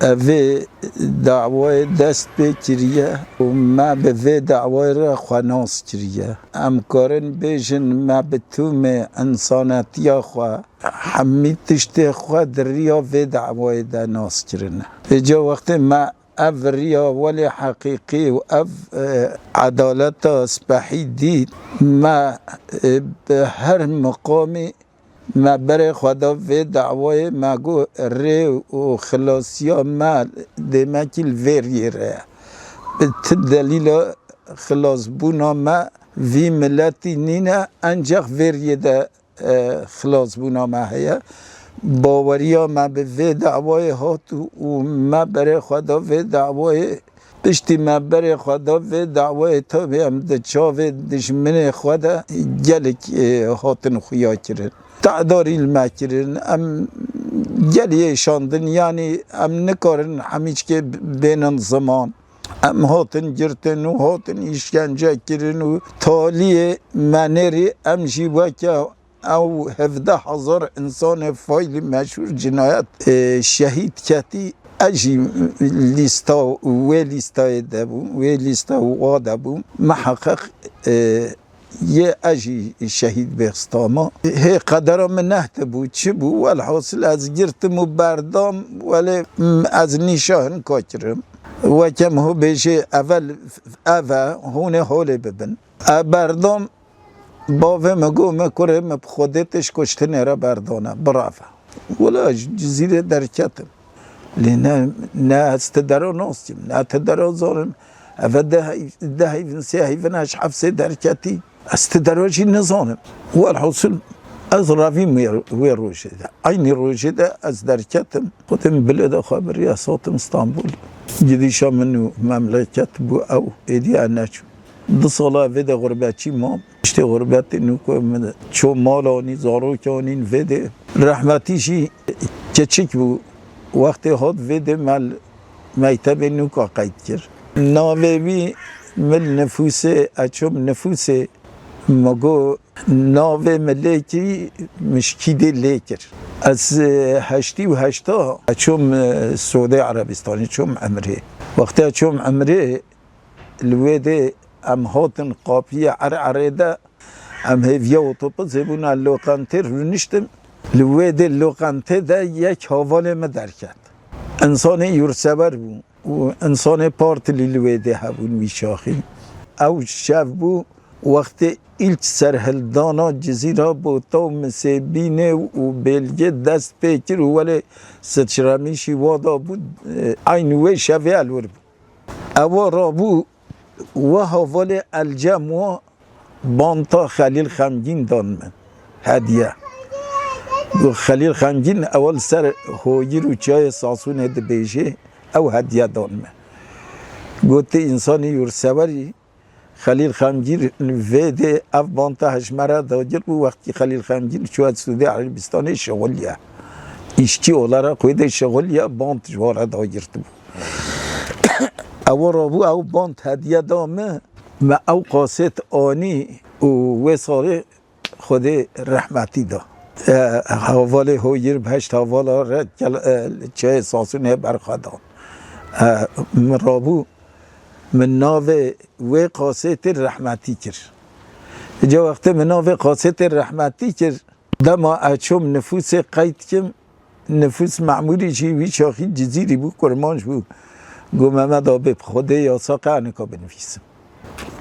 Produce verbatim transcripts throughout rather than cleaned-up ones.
Evê dawayê dest pê kiriye û me bi vê dawayê re xwe nas kiriye. Em karin bêjin me bi tûmê însanetiya xwe hemî tiştê xwe di riya vê dawayê de nas kirine. Vêca wextê me ev riya welê heqîqî û ev, e, edaleta spehî dît, me, e, bi her miqamî me berê xwe da vê dawayê, me got rê û xilasiya me dêmekî li vê riyê re ye. Bi ti delîla xilasbûna me vî miletî nîne, encex vê riyê de e, xilasbûna me heye. Baweriya me bi vê dawayê hat û, û me berê xwe da vê dawayê. Piştî me berê xwe da vê dawayê, tabii em di çavê dijminê xwe de gelek, e, hatin xuya kirin. Te'darî li me kirin, em gelî êşandin, yanî em nikarin hemîçkê bênin ziman. Em hatin girtin û hatin îşkence kirin û taliyê me nêrî em jî weke ew hevdeh hezar însanê faîlî meşhûr cinayet, e, şehîd ketî. Ez jî lîsta, wê lîstayê de bûm, wê lîsta wa de bûm. Miheqeq, e, yê ez jî şehîd bê stama. Hê qedera min nehtibû, çi bû? Welhasil ez girtim û berdam, welê, m, ez nîşa hinka kirim. Weke min hû bêjê, evel ev e, hûn ê holê bibin. E, berdam, bavê min got, min kurê min bi Xwedê tê ji kuştinê re berdane, bireve. Wela ji Cizîrê derketim. Lê ne, ne ez ti dera nas dikim, ne ti dera zanim. Eve de heyv-, de heyvin, sê heyvin, ez ji hefsê derketî. Ez ti dera jî nizanim. Welhasil ez revîm wê, wê rojê de. Eynî rojê de ez derketim. Xwedê min bilê de xwe biriya, ez hatim Stenbul. Gidîşa min û memleket bû ew, êdî ez neçûm. Du sala vê de xurbetçî mam. Piştê xurbetê nû ku min çû mal anî, zarok anîn vê de. Rehmetî jî keçik bû. Wextê hat vê de me li mektebê nûka qeyd kir. Navê wî min nifûsê, ez çûm nifûsê, min got navê min lê kir, min ji kî dê lê kir. Ez, e, heştî û heşta ez çûm, e, Siûdê Erebistanê, çûm Emrê. Wextê ez çûm Emrê, li wê dê em hatin qapiyê Ererê de, em hêviya otobusê bûn, ez loqentê rûniştim. Li wê dê loqentê de yek havalê min derket. Însanê yurtsever bû û însanê partilî li wê dê hebûn wî çaxî. Ew şev bû, wextê îlk serhildana Cizîra bo taw Misêbînê û Bêlgê dest pê kir û welê Sitşremîşî wa da bû, e, eynî wê şevê elwir bû. Ewa rabû, we havalê elcem wa banta Xelîl Xemgîn dan min hediye. Got, Xelîl Xemgîn ewa li ser hoyir û çiyayê Sasûnê dibêjê, ew hediye dan min. Got, tu însanî yurtseverî, Xelîl Xemgîn vê dê ev banta hejmere dagir bû, wextî Xelîl Xemgîn çûye Siûdê Erebistanê şixuliye. Îşçî olarak wê dê şixuliye, bant ji wa re dagirtibû. Ew rabû, ew bant hediye da me, me ew kasêt anî û wê salê Xwedê rehmetî da. E, hevalê Hoyir bi heşt hevala re gel, e, çiyayê Sasûnê berxwe dan. E, min rabû, min navê wê kasêtê rehmetî kir. Ca wextê min navê kasêtê rehmetî kir, dema ez çûm nifûsê qeyd kim, nifûs memûrî jî wî çaxî Cizîrî bû, Kurmanc bû. Got, Mehmet abi, bi Xwedê yasa qe ez nika binivîsim.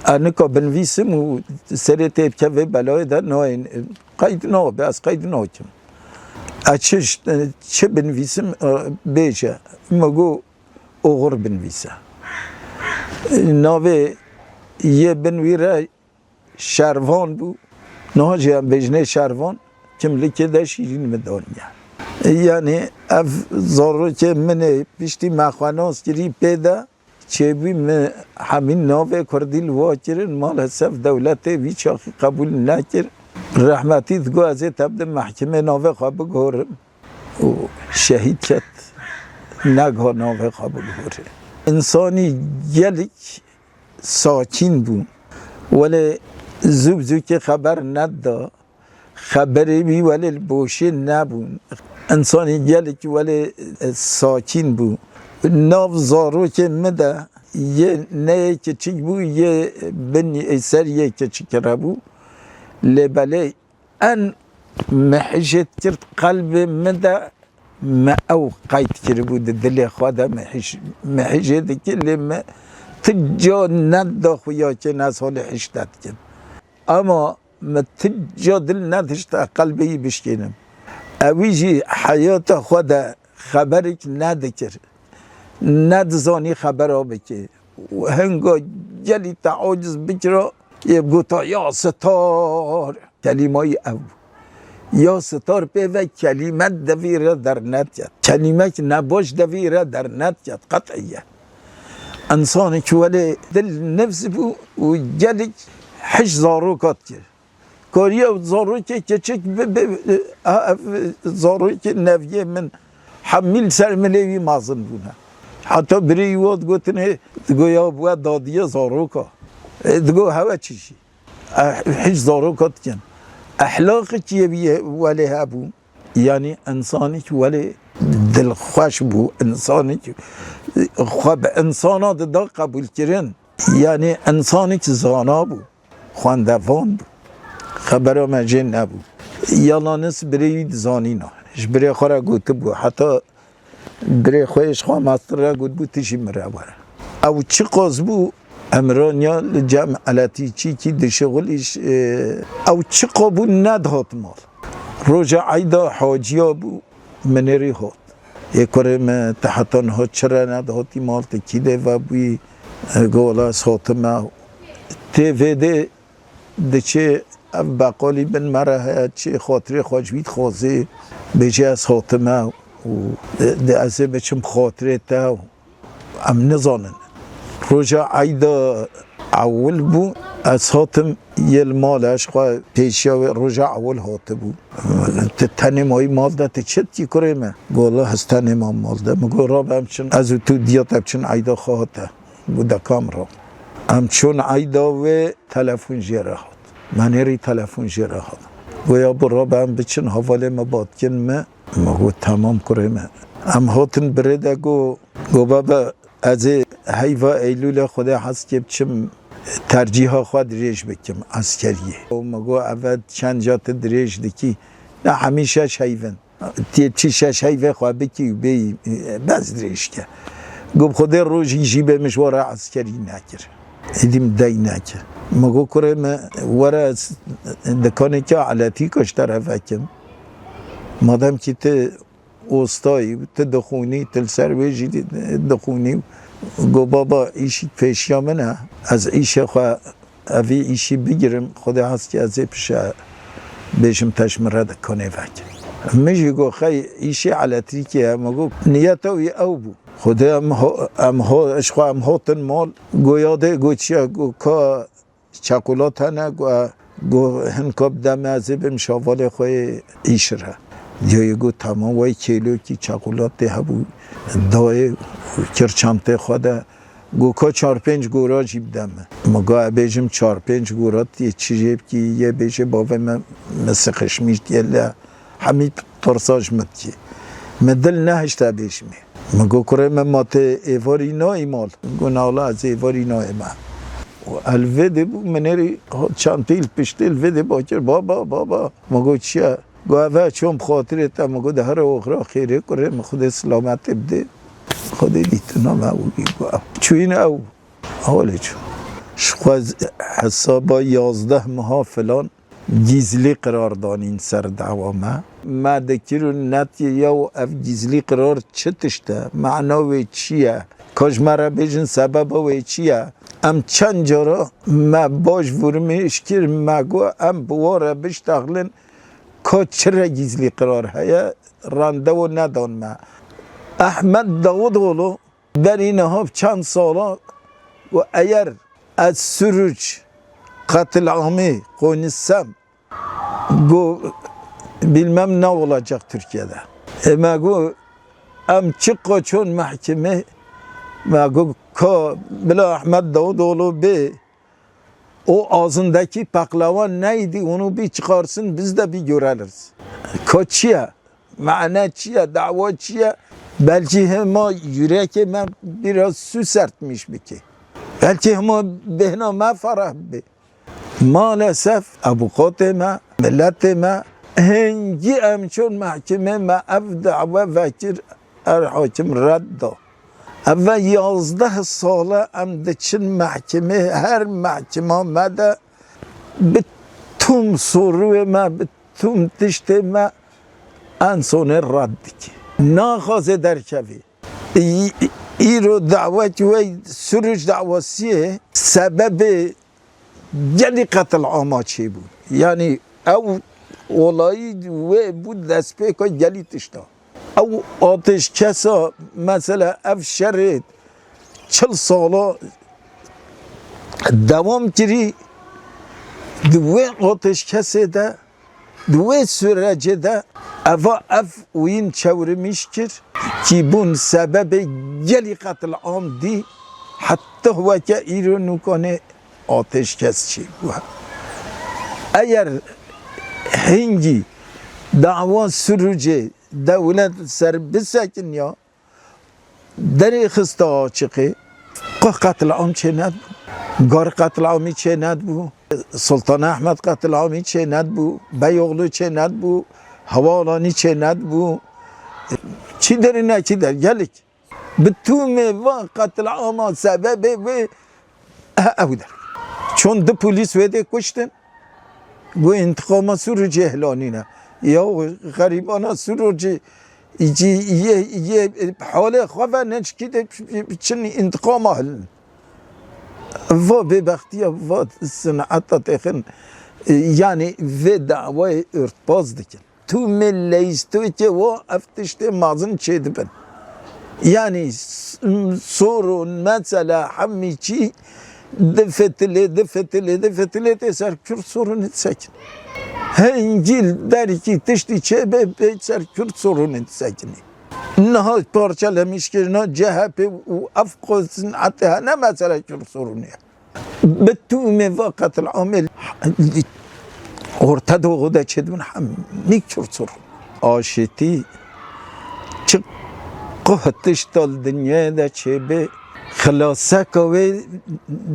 Ez nika binivîsim û serê tê bike vê belayê de nayên, qeyd nabe, ez qeyd nakim. Ez çi, çi binivîsim, bêje. Min got, oxir binivîse. Navê yê bin wî re Şervan bû. Niha jî em bêjinê Şervan, kimlikê de şîrîn min daniye. Yanî ev zarokê min ê piştî me xwe nas kirî pê de çêbû, min hemî navê kurdî li wa kirin, malesef dewletê vî çaxî qebûl nekir. Rehmetî digot, ez ê te bidim mehkimê navê xwe biguhorim. Û şehîd ket, negiha navê xwe biguhore. Însanî gelek sakîn bû. Welê Zû bi zûkê xeber nedida. Xeberê wî welê li boşê nebûn. Însanî gelek welê, e, sakîn bû. Nav zarokê min de yê ne yê kiçik bû, yê bin, ê ser yê kiçik re bû. Lê belê en me hijê dikir qelbê min de me ew qeyd kiribû di dilê xwe de me hij-, me hijê dikir, lê me ti ca nedida xwe ya kê ne ez holê hij te dikim. Ama me ti ca dil nedişt ez qelbê wî bişkênim. Ewî jî heyata xwe de xeberek nedikir. Nedizanî xebera bike. Hinga gelî te aciz bikira, yê gota, "Ya Sitar." Kelîmayî ew bû. "Ya Sitar" pê ve kelîme di devî re dernetiya. Kelîmek nebaş devî re dernetiya. Qet'iye. Însanek welê dil nifs bû û gelek hij zaroka dikir. Kariya zarokê keçik bi, bi, ha, ev zarokê neviyê min hemî li ser milê wî mezin bûne. Heta birê wî wat gotinê, digo ya bi we dadiye zaroka. E, digo hewe çi jî? E, hiç zaroka dikin. Ehlaqekî yê wî welê hebû. Yanî însanek welê dilxweş bû, însanek xwe bi însana dida qebûlkirin. Yanî însanek zana bû. Xwendevan bû. Xebera me jê nebû. Yalanis birê wî dizanîna. Ji birê xwe re gotibû. Heta birê xwe ji xwe mastir re gotibû, "Tu jî min re were." Ew çiqas bû, Emraniya li cem eletîçîkî dişixulî, e, ew çiqa bû nedihat mal. Roja eyda haciya bû, Minêrî hat. Ê kurê min, te heta niha çi re nedihatî mal, te kî dê vebûyî? E, go wela ez hatime. Tê vê dê diçê ev beqalî bin me re heye, çê xatirê xwe ji wî dixwazê, bêje ez hatime û di, di ez ê biçim xatirê te û em nizanin. Roja eyda ewil bû, ez hatim yê li malê, ez xwe pêşiya wê roja ewil hatibû. Tu tenê mayî mal de, tu çi dikî kurê me? Go wela ez tenê mam mal de. Min go rabe em çin, ez û tu diya te biçin eyda xwe hate. Go de kam ra. Em çûn eyda wê, telefon jê re hat. Menêrî telefon jê re hat. Go ya bo rabe em biçin hevalê me Batkin me. Me got, "Temam kurê me." Em hatin birê de go, go, "Baba, ez ê heyva Eylûlê Xwedê hez kê biçim tercîha xwe dirêj bikim eskeriyê." Me go, "Eve çend ca tu dirêj dikî?" "Ne, hemî şeş heyv in." "Tê çi şeş heyvê xwe bikî û bêyî, bes dirêj ke." Go, "Bi Xwedê rojî jî bê min ji we re eskerî nekir." Êdî min dey nekir. Me go, "Kurê me, were ez dikaneke eletîka ji te re vekim. Madem kî tu ostayî, tu dixwînî, tu li ser wê jî di-, dixwînî." Go, "Baba, îşî pêşiya min e. Ez îşê xwe, evî îşî bigirim, Xwedê hez kê ez ê pişe bêjim te ji min re dikanê veke." Min jî go, "Xey, îşê eletrîkê ye." Me go, "Niyeta wî ew bû." Xwedê em ho-, em ho-, ji xwe em hatin mal. Go, "Ya dê?" Go, "Çi ye?" Go, "Ka çekolat hene?" Go, "E." Go, "Hinka bide me, ez ê bim şavalê xwe yê îşi re." Diyoyê go, "Tamam." Wey kêlokî çekolatê hebû, dayê, kir çantê xwe de. Go, "Ka çar pênc gora jî bide me." Me go, "E bêjim çar pênc gora, tê çi jê bikî, yê bêjê bavê me, me siqişmîştiye le." Hemî pirsa ji min dikî. Me dil nehişte bêjimê. Me go, "Kurê me, ma tê êvarî nayî mal?" Go, "Na wela, ez êvarî nayême." Û el vê dê bû, Minêrî çanteyî li piştê li vê dê ba kir, "Baba, baba." Me go, "Çi ye?" Go, "Eve çûm xatirê te." Me go, "De here oxira xêrê kurê min, Xwedê silametê bidê." Xwedê dîtina me û bî go ew. Çûyîn ew. Holê çû. Ji xwe z-, hesaba yazdeh meha filan gizlî qirar danîn ser dawa me. Me dikir û netî ya û ev gizlî qirar çi tişt e? Mana wê çi ye? Ka ji me re bêjin sebeba wê çi ye? Em çend cara me baş vurmêj kir, me got em bi wa re biştexlin, ka çi re gizlî qirar heye, randewo nedan me. Ehmed Davutoğlu Berî niha çend sala û eyer ez Suruç qetilamî konuşsam, go bilmem ne olacak Türkiye'de. E, me go em çi qoçon mehkemê, me go ka bila Ahmet Davutoğlu bê, O ağzındaki paklavan neydi, onu bir çıkarsın, biz de bir göreriz. Ka çi ye? Mane çi ye? Dawa çi ye? Belkî hema yürekê me biraz su sertmiş bike. Belkî hema bêhna me ferah bi. Maalesef avukatê me, milletê me, hingî em çûn mehkemê, me ev dawa vekir, er hakim red da. Ev ve yazdeh sale em diçin mehkemê, her mehkema me de bi tüm sorûyê me, bi tüm tiştê me en sonê red dike. Naxwaze derkevî. Î-, îro dawet wê Suruc dawasiyê sebebê gelî qetil ama çêbû. Yanî ew olayî wê bû destpêka gelî tişta. Ew ateşkesa, mesela ev şerê çil sala dewam kirî, di wê ateşkesê de, di wê sürecê de eva ev oyun çewrimîş kir, kî bûn sebebê gelî qetil am dî, heta weke îro nûkanê ateşkes çêbû. Eger hingî dawa Surucê dewlet ser bisekiniya, derê xista açiqê, qeh qetil am çê nedibû. Gar qetil amî çê nedibû. Sultan Ahmed qetil amî çê nedibû. Beyoğlu çê nedibû. Hevalanî çê nedibû. Çi derî ne çi der, gelek. Bi tûmê van qetil ama sebebê wê he-, ew der. Çond du polîs wê dê kuştin. Got, întiqama Surucê hilanîne. Ya xerîbana Surucê, yê, yê, yê halê xwe ve neçikî de çin întiqama hilin. Va bêbextiya, va sineta têxin, yanî vê dawayê örtbas dikin. Tûmê leyîstokê wa ev tiştê mezin çêdibin. Yanî s-, sorun, mesela hemî çî difitilê, difitilê, difitilê tê ser Kurd sorunê disekin. Hingî li derkî tiştî çêbe bê ser Kurd sorunê disekinî. Niha parçelemîşkirina C H P û ev qo sinetê hene mesela Kurd sorunê ye. Bi tûmê va qetil amê Orta Doğu de çêdibin hemî çurçur. Aşitî çi qeh tişta li dinyayê de çêbê, xilaseka wê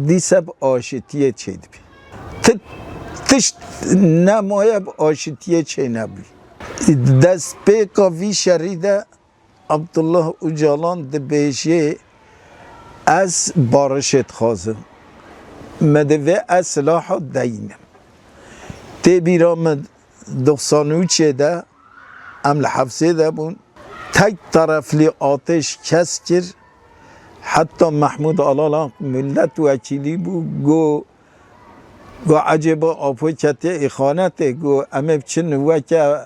dîse bi aşitiyê çêdibî. Ti tişt nemaye bi aşitiyê çênebû. Destpêka vî şerî de Abdullah Ocalan dibêje, ez barişê dixwazim. Me divê ez silaha deynim. Tê bîra min doxsan û üçê de em li hefsê de bûn. Tek tereflî ateşkes kir. Heta Mehmûd Alala milletvekîlî bû, got, Got, ecêba Apo ketiye îxanetê, got, em ê biçin weke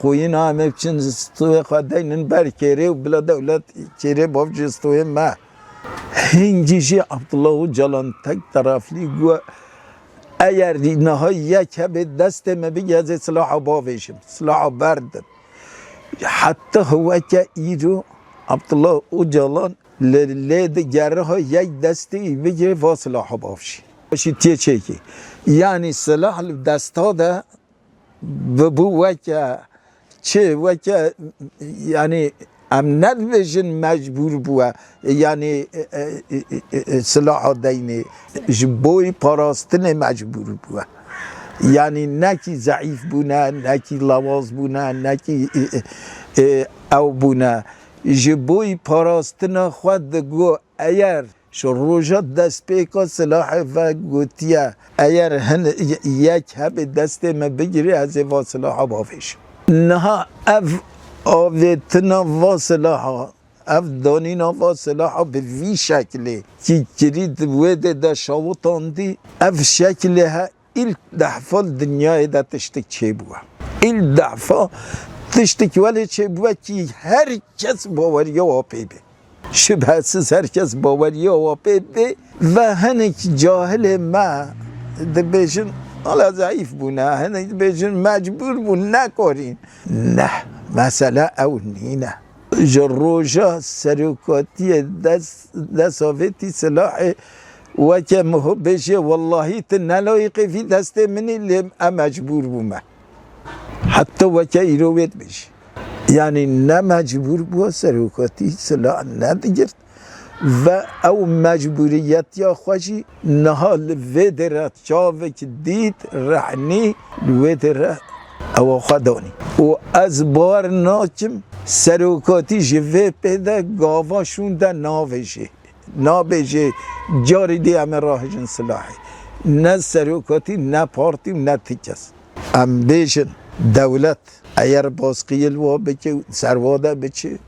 qoyîna, em ê biçin stûyê xwe deynin ber kêrê û bila dewlet kêrê bavcê stûyê me. Hingî jî Abdullah Ocalan tek tereflî got, eger niha yek hebe destê me bigeze silaha bavêjim, silaha berdim. Heta weke îro Abdullah Ocalan Li lê digere ha yek destê wî bigire va silaha bavşî. Aşîtiyê çêkî. Yanî silah li desta de bibû weke çi, weke, yanî em nedibêjin mecbûr bûye, yanî, e, e, e, e, e, silaha deynê ji bo parastinê mecbûr bûye. Yanî nekî zeîf bûne, nekî lawaz bûne, nekî, e, e, e, ew bûne. Ji bo parastina xwe digo, eger ji roja destpêka silahê ve gotiye, eger hin yek hebê destê me bigirê, ez ê va silaha bavêjim. Niha ev avêtina va silaha, ev danîna va silaha bi vî şeklê kî kirî di wê dê de şawitandî, ev şeklê he, Îlk defa li dinyayê de tiştik çêbûye. Îlk defa tiştik welê çêbûye kî her kes baweriya wa pê bê. Şübhesiz her kes baweriya wa pê bê ve hinek cahilê me dibêjin, ala zeîf bûne, hinek dibêjin mecbûr bûn, nekarîn. Neh, mesele ew nîne. Ji roja serokatiyê des-, dest avêtî silahê Weke miho bêje, wellahî tu ne layîqê vî destê min î, lê em mecbûr bûme. Heta weke îro wê dibêjî. Yanî ne mecbûr bû, serokatî silah nedigirt ve ew mecbûriyetiya xwe jî niha li vê derê çavek dît, rehnî li wê derê ewa xwe danî. Û ez bawer nakim, serokatî ji vê pê de gava şûnde navêjê. Nabêjê carî dî em ê rahêjin silahê. Ne serokatî, ne partî û ne ti kes. Em bêjin, dewlet eger baskiyê li wa bike û ser wa de biçe,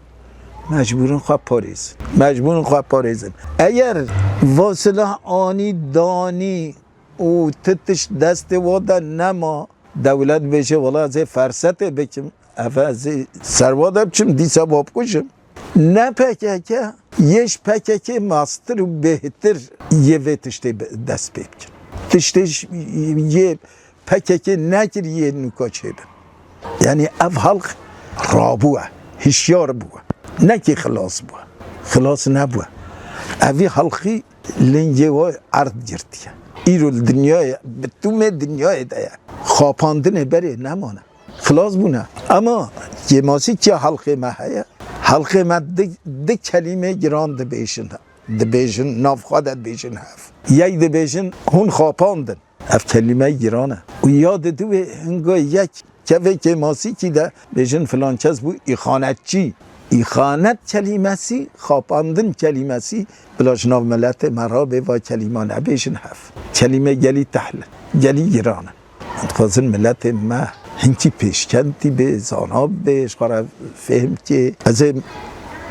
mecbûrin xwe parêzin. Mecbûrin xwe parêzin. Eger va silah anî danî û ti tişt destê wa de nema, dewlet bêje, wela ez ê fersetê bikim, ev ez ê ser wa de biçim, dîsa wa bikujim. Ne P K K, yê ji P K K mastir û bêhtir yê vê tiştê bi-, dest pê bikin. Tiştê ji, yê P K K nekir yê nûka çêbin. Yanî ev xelq rabûye, hişyar bûye. Nekî xilas bûye. Xilas nebûye. Evî xelqî lingê we erd girtiye. Îro li dinyayê, bi tûmê dinyayê de ye. Xapandinê berê nemane. Xilas bûne. Ema kêmasîkiya xelqê me heye. Xelqê me di, di kelîmê giran dibêjin. Dibêjin, nav xwe de dibêjin hev. Yek dibêjin, hûn xapandin. Ev kelîme giran e. Û ya diduwê hingo yek kevê kêmasîkî de bêjin filan kes bû îxanetçî. Îxanet kelîmesî, xapandin kelîmesî, bila ji nav miletê me re bê va kelîma nebêjin hev. Kelîme gelî tehl in, gelî giran in. Em dixwazin miletê me hinkî pêşketî bê, zana bê, ji xwe re fêhm kê. Ez ê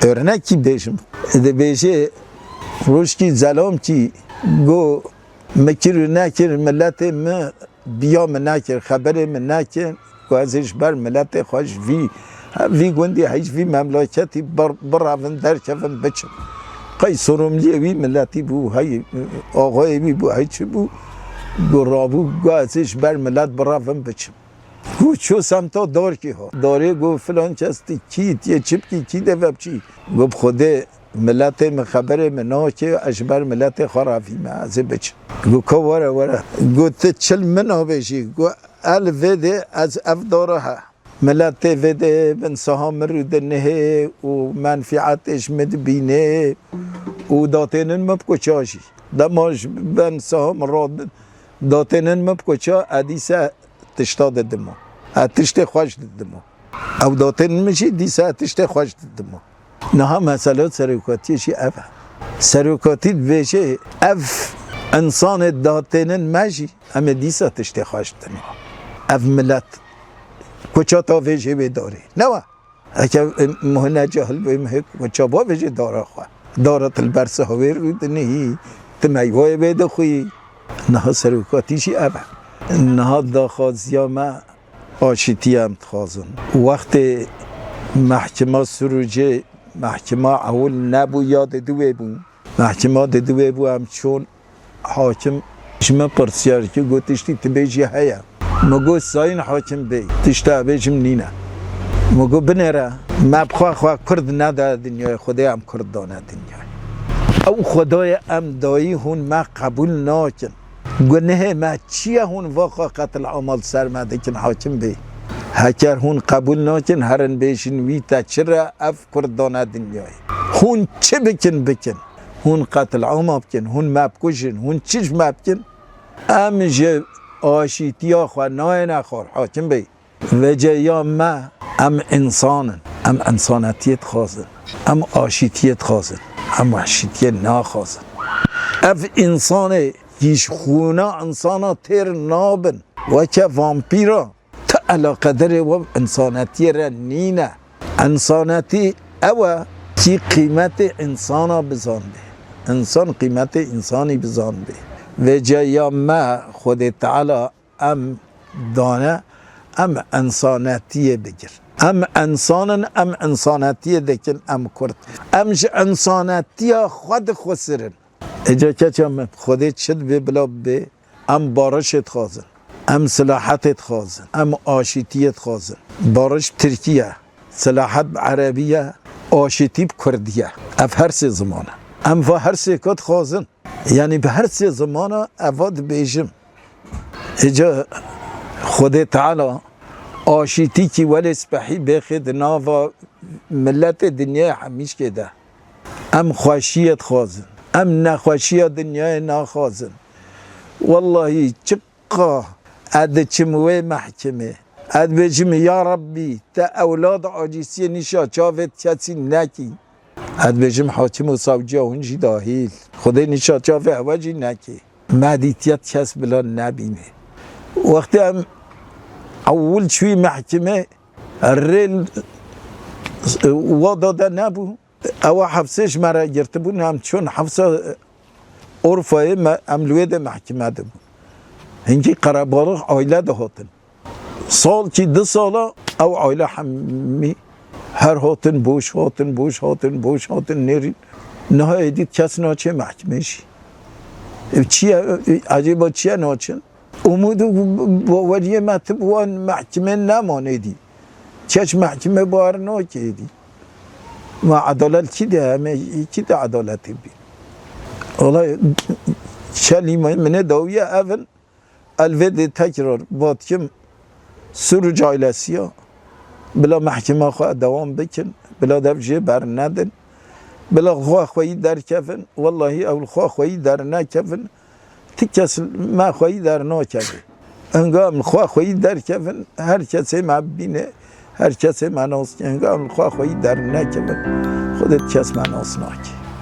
örnekî bêjim. Dibêje, rojkî zelamkî got, min kir û nekir, miletê min biya min nekir, xeberê min nekir, ku ez ê ji ber miletê xwe ji vî, vî gundî heyî ji vî memleketî bir-, birevin, derkevin, biçin. Qey sorumliyê wî miletî bû, hey axayê wî bû, hey çi bû, ku rabû, ku ez ê ji ber milet birevin biçim. Ku çû semta dorkî ha. Dorê got, filan kes, tu kî, tu yê çi bikî, kî dê ve biçî? Got, bi Xwedê miletê min xeberê min nake, ez ji ber miletê xwe revîme, ez ê biçim. Got, ka were, were. Got, tu çi li min nabêjî? Got, el vê dê ez ev dara he. Miletê vê dê bin saha min rû di nihê û menfîetê ji min dibînê û datênin min bi koça jî. Dema ji ben saha min radin, datênin min bi koça, edîse tişta didimo. Ez tiştê xweş didimo. Ew datên min jî dîsa ez tiştê xweş didimo. Niha mesela serokatiyê jî ev e. Serokatî dibêje, ev însanê datênin me jî, em ê dîsa tiştê xweş didin. Ev milet, koça ta vêjê wê darê. Ne wa? Eke, e, muhine cahil bê, muhê koça ba vêjê dara xwe. Dara tu li ber siha wê rû dinihî, tu meyvayê wê dixwî. Niha serokatî jî ev e. Niha daxwaziya me aşîtî em dixwazin. Wextê mehkima Sirûcê, mehkima ewil nebû ya diduwê bû. Mehkima diduwê bû em çûn hakim ji min pirsiyar kir, got, tiştî tu bêjî heye. Min got, Sayın Hakim Bey, tişta bêjim nîne. Min got, binêre, me bi xwe xwe Kurd neda dinyayê, Xwedê em Kurd dane dinyayê. Ew Xwedayê em dayî hûn me qebûl nakin. Gunehê me çi ye hûn va xwe qetil ama li ser me dikin Hakim Bey? Heker hûn qebûl nakin, herin bêjin wî te çi re ev Kurd dane dinyayê. Hûn çi bikin bikin. Hûn qetil ama bikin, hûn me bikujin, hûn çi ji me bikin. Em ji aşîtiya xwe nayêne xwar, Hakim Bey. Vêce ya me, em însan in. Em însanetiyê dixwazin. Em aşîtiyê dixwazin. Em wehşîtiyê naxwazin. Ev însanê hîç xûna însana têr nabin. Weke vampîra, ti eleqedarê we bi însanetiyê re nîne. Însanetî ew e kî qîmetê însana bizanbê. Însan qîmetê însanî bizanbê. Vêce ya me Xwedê Teala em dane, em însanetiyê bigir. Em însan in, em însanetiyê dikin, em Kurd. Em ji însanetiya xwe dixusirin. Îca keça me, Xwedê çi dibê bila bibê, em barişê dixwazin. Em silahetê dixwazin. Em aşîtiyê dixwazin. Bariş bi tirkî ye, silahet bi erebî ye, aşîtî bi kurdî ye. Ev her sê ziman e. Em va her sêka dixwazin. Yanî bi her sê zimana eva dibêjim. Îca Xwedê Teala aşîtîkî welê spehî bêxê di nava miletê dinyayê hemîşkê de. Em xweşiyê dixwazin. Em nexweşiya dinyayê naxwazin. Wellahî çiqa ez diçim wê mehkimê, ez dibêjim, ya Rebbî, te ewlad acîsiyê nîşa çavê kesî nekî. Ez dibêjim, hakim û savciya hûn jî dahîl. Xwedê nîşa çavê hewe jî nekî. Me dîtiye kes bila nebînê. Wextê em ewil çûyî mehkimê, rê wada de nebû. Ewa hefsê ji me re girtibûn, em çûn hefsa Urfayê, me, em li wê de mehkime de bûn. Hinkî qerebalix aile dihatin. Salkî du sala ew aile hemî her hatin, boş hatin, boş hatin, boş hatin, nêrîn. Niha êdî kes naçe mehkimê jî. Ev çi ye? Ecêba çi ye naçin? Umûd û baweriyê me tib wan mehkimê neman êdî. Kes mehkimê bawer nake êdî. Ma edalet kî de, em ê kî de edaletê bî? Wala çelî min ê dawiye ev in. El vê dê tekrar vatkim, Suruc ailesiya, bila mehkima xwe dewam bikin, bila dev jê bernedin, bila xwe xweyî derkevin. Wellahî ew li xwe xweyî dernekevin, ti kes me xweyî dernakeve. Hinga em li xwe xweyî derkevin, her kesê me bibîne, her kesê me nas ke. Hinga em li xwe xweyî dernekevin, Xwedê ti kes me nas nake.